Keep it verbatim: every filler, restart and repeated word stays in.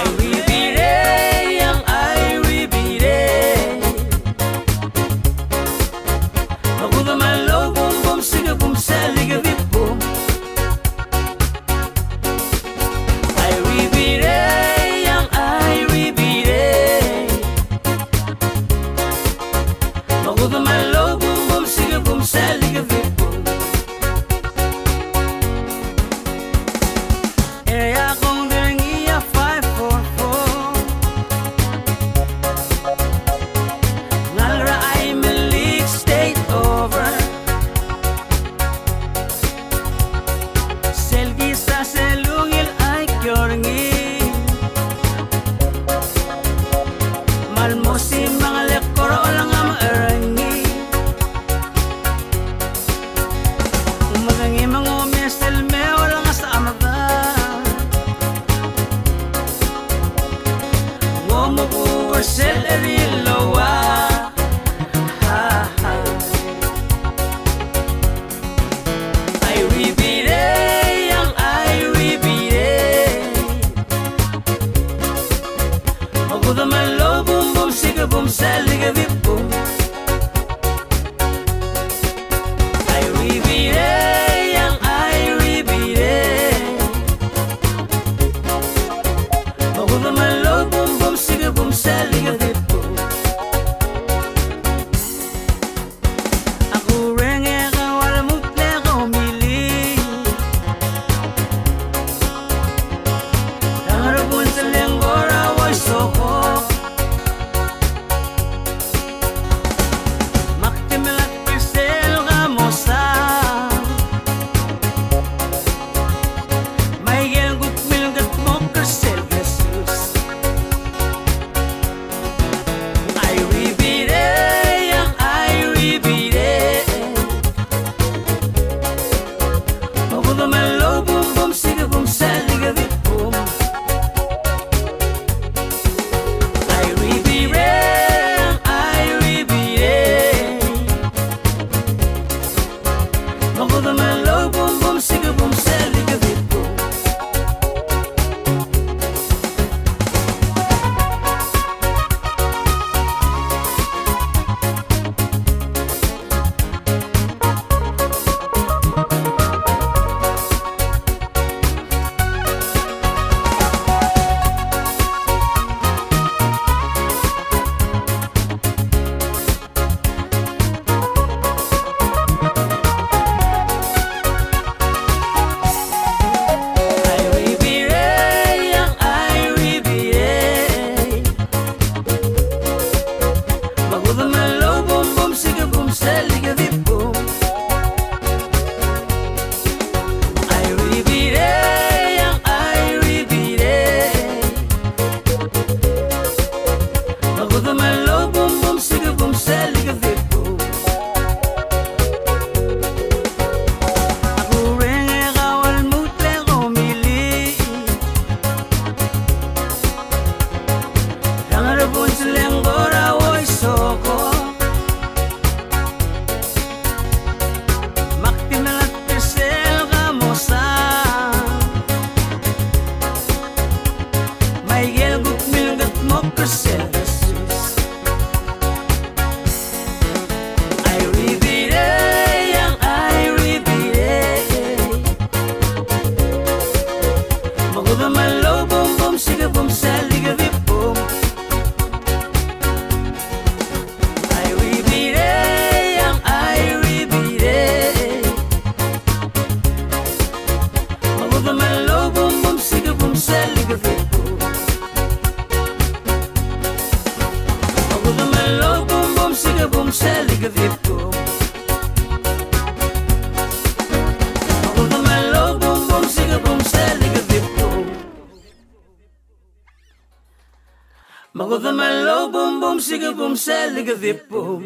Aiuibirei, ang aiuibirei. Mokudem a loubum bum sikebum sel ikebibum. Aiuibirei, ang aiuibirei. Mokudem a loubum bum sikebum sel ikebibum. Area kong er ngii a five four four. Ngar er a Imeliik state over. Sel kisa sel ungil a ikior ngii. Me a lmo simbang el eko er a olengamech er ngii. Ng medengei me ng omes el me olengasech a medad. Ng omuchel er sel er a loua. Aiuibirei, ang aiuibirei. Mokudem a loubum bum sikebum sel ikebibum. Aiuibirei, ang aiuibirei. Mokudem a loubum bum sikebum sel ikebibum. A kureng e kau a lmuut el komilii. Ngar er a bun selengkor a uaisokok. Me ak di melatk er sel kamosa. Me aikel kuk milkedmokl er sel kesus. Aiuibirei, ang aiuibirei. Mokudem a loubum bum sikebum sel ikebibum. Aiuibirei, ang aiuibirei. Mokudem a loubum bum sikebum sel ikebibum. Aiuibirei, ang aiuibirei. Mokudem a loubum bum sikebum sel ikebibum. Aiuibirei, ang aiuibirei. Mokudem a loubum bum sikebum sel ikebibum. A kureng e kau a lmuut el komilii. Ngar er a bun selengkor a uaisokok. Me ak di melatk er sel kamosa. Me aikel kuk milkedmokl er sel kesus. Aiuibirei, ang aiuibirei. Mokudem a loubum bum sikebum sel ikebibum. Aiuibirei, ang aiuibirei. Mokudem a loubum bum sikebum sel ikebibum. Mokudem a loubum bum sikebum sel ikebibum. Mokudem a loubum bum sikebum sel ikebibum. Mokudem a loubum bum sikebum sel ikebibum.